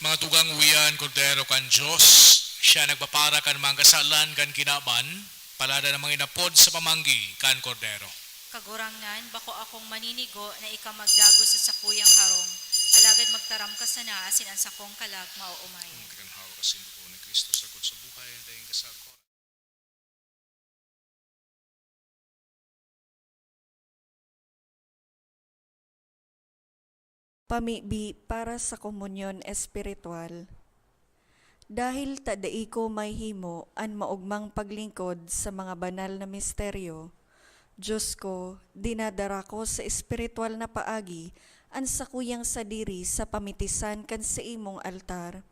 Mga tugang, uya an Kordero kan Dios, siya nagpapara kan mga kasalan kan kinaban, palada na mga inapod sa pamanggi kan Kordero. Kagurangnan, bako akong maninigo na ika magdagos sa sakuyang harong, alagad magtaram ka sana asin an sakong kalag maoomay. Magkanhawa ka sa dugo ni Cristo, sagkod sa buhay, ang daing kasakor. Pamibi para sa komunyon espiritual. Dahil ta dai ko mahimo an maogmang paglingkod sa mga banal na misteryo, Dios ko, dinadara ko sa espiritual na paagi an sakuyang sadiri sa pamitisan kan saimong altar.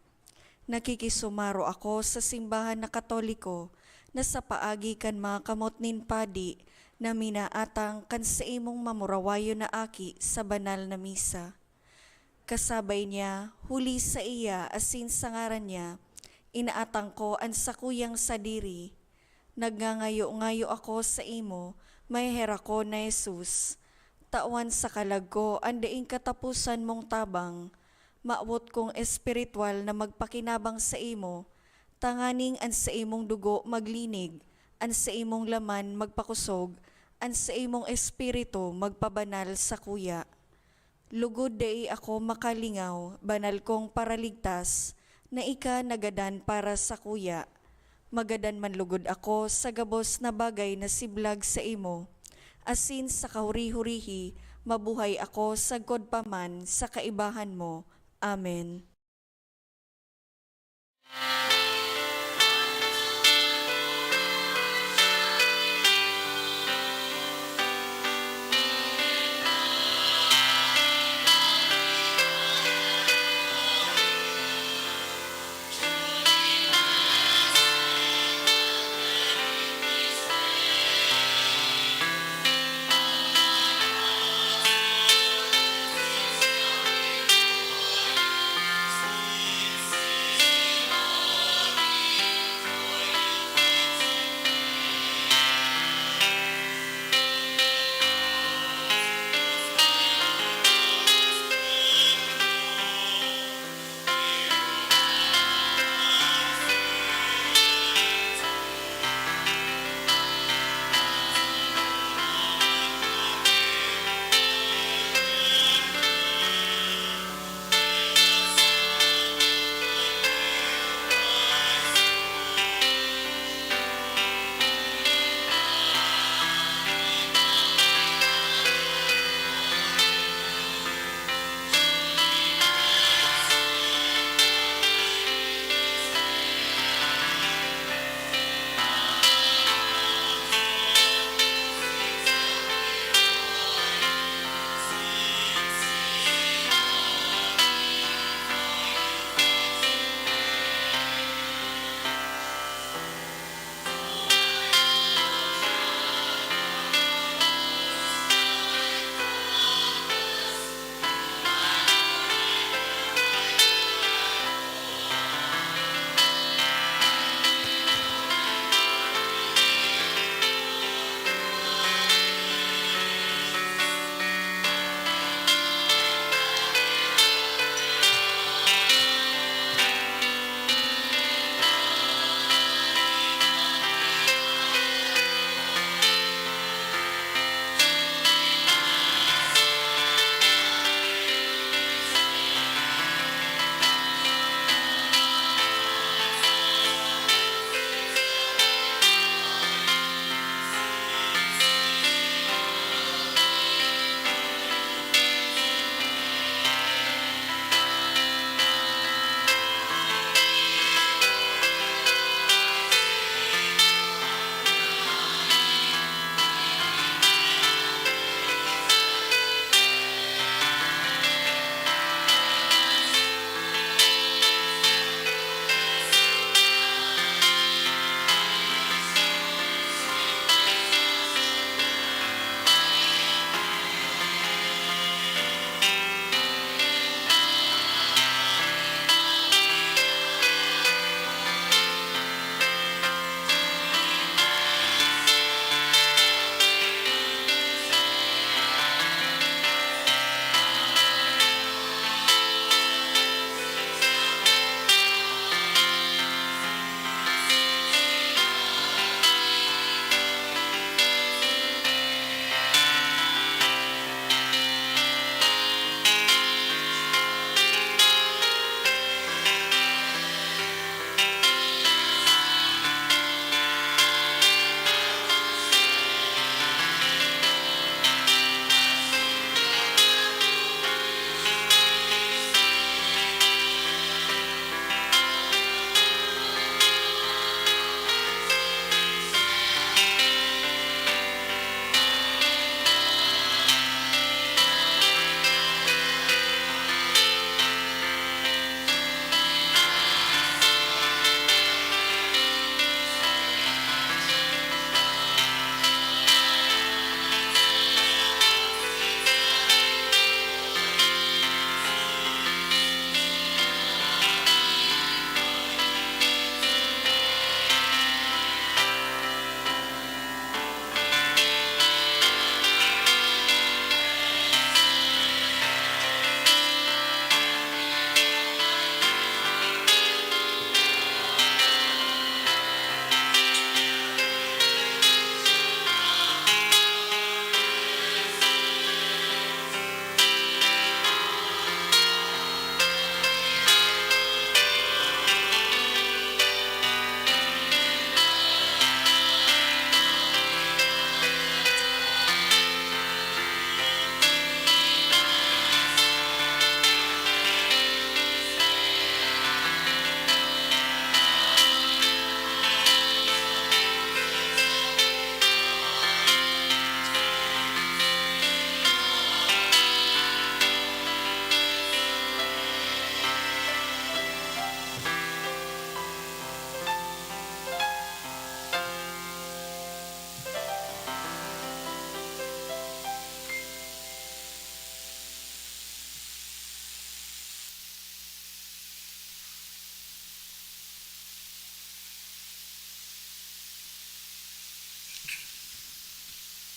Nakikisumaro ako sa simbahan na Katoliko na sa paagi kan mga kamot nin padi na minaatang kan saimong mamurawayon na aki sa banal na misa. Kasabay niya, huli saiya asin sa ngaran niya, inaatang ko an sakuyang sadiri. Nagngangayo-ngayo ako saimo, maheherakon na Jesus. Tawan sa kalag ko an daing kataposan mong tabang. Mawot kong espiritual na magpakinabang saimo, tanganing an saimong dugo maglinig, an saimong laman magpakosog, an saimong espiritu magpabanal sakuya. Lugod dai ako makalingaw, banal kong Paraligtas, na ika nagadan para sakuya. Magadan man lugod ako sa gabos na bagay na siblag saimo, asin sa kahuri-hurihi mabuhay ako sagkod pa man sa kaibahan mo. Amen.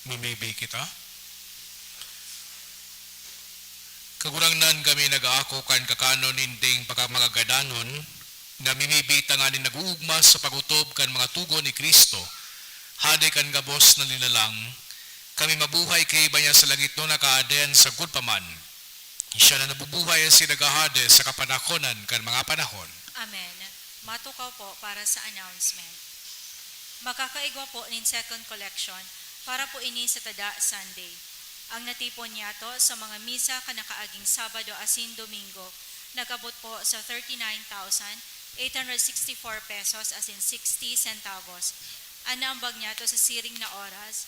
Mimibi kita. Kagurangnan, kami nag-aako kan kakanon ninding pagkamagagadanon, namimibi tanganing nag-uugma sa pag-otob kan mga tugon ni Cristo, Hade kan gabos na linalang. Kami mabuhay kaiba niya sa langit na nakaaden sagkod pa man. Siya na nabubuhay asin naghahade sa kapanahonan kan mga panahon. Amen. Matukaw po para sa announcement. Makakaigwa po nin second collection para po ini sa tada Sunday. Ang natipon niyato sa mga misa kan nakaaging Sabado asin Domingo nag-abot po sa thirty-nine thousand eight hundred sixty-four pesos asin sixty centavos. An naambag niyato sa siring na oras,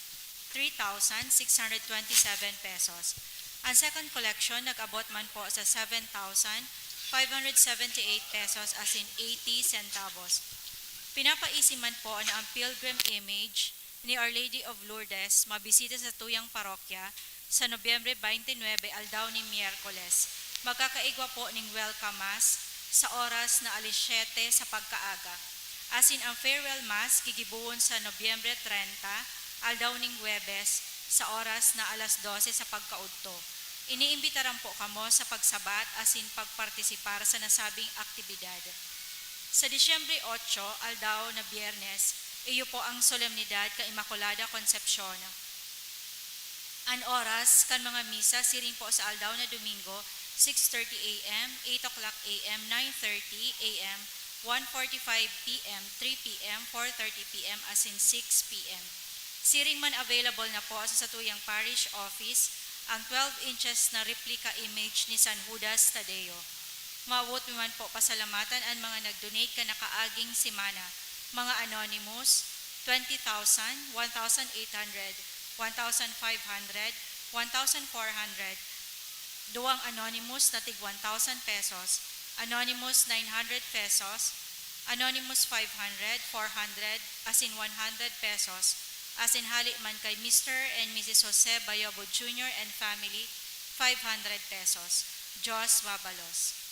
three thousand six hundred twenty-seven pesos. Ang second collection nag-abot man po sa seven thousand five hundred seventy-eight pesos asin eighty centavos. Pinapaisi man po na ang pilgrim image ni Our Lady of Lourdes mabisita sa tuyang parokya sa Nobyembre twenty-nine, aldaw nin Miyerkules. Magkakaigwa po ning welcome mass sa oras na alas siyete sa pagkaaga. Asin ang farewell mass gigibohon sa Nobyembre treinta, aldaw ning Huwebes, sa oras na alas dose sa pagkaudto. Iniimbitaran po kamo sa pagsabat asin pagpartisipar sa nasabing aktibidad. Sa Disyembre otso, aldaw na Biyernes, iyo po ang solemnidad kan Inmaculada Concepcion. An oras kan mga misa siring po sa aldaw na Domingo, six thirty A M, eight o'clock A M, nine thirty A M, one forty-five P M, three P M, four thirty P M, asin six P M. Siring man, available na po sa satuyang parish office ang twelve inches na replica image ni San Judas Tadeo. Mawot mi man po pasalamatan an mga nag-donate kan nakaaging semana, mga anonymous, twenty thousand, one thousand eight hundred, one thousand five hundred, one thousand four hundred, duwang anonymous na tig one thousand pesos, anonymous nine hundred pesos, anonymous five hundred, four hundred, asin one hundred pesos, asin hale man kay Mister and Missus Jose Bayobo Junior and family, five hundred pesos. Diyos mabalos.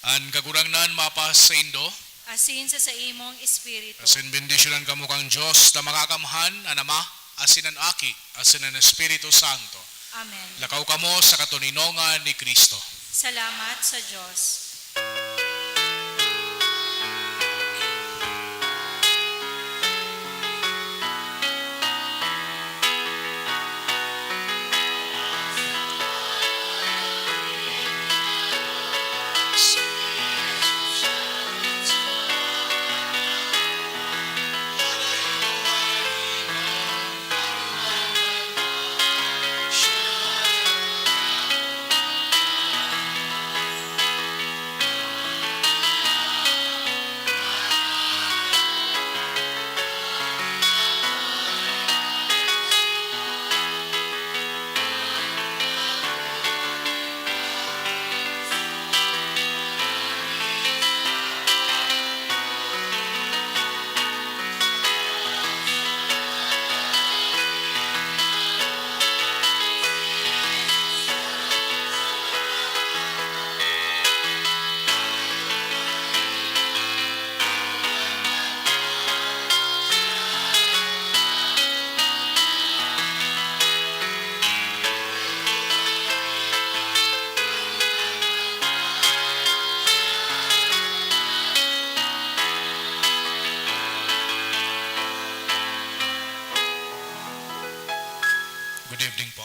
An Kagurangnan mapasaindo. Asin sa saimong espiritu. Asin bendisyonan kamo kan Dios na Makakamhan, an Ama, asin an Aki, asin an Espiritu Santo. Amen. Lakaw kamo sa katoninongan ni Cristo. Salamat sa Dios. Good evening po.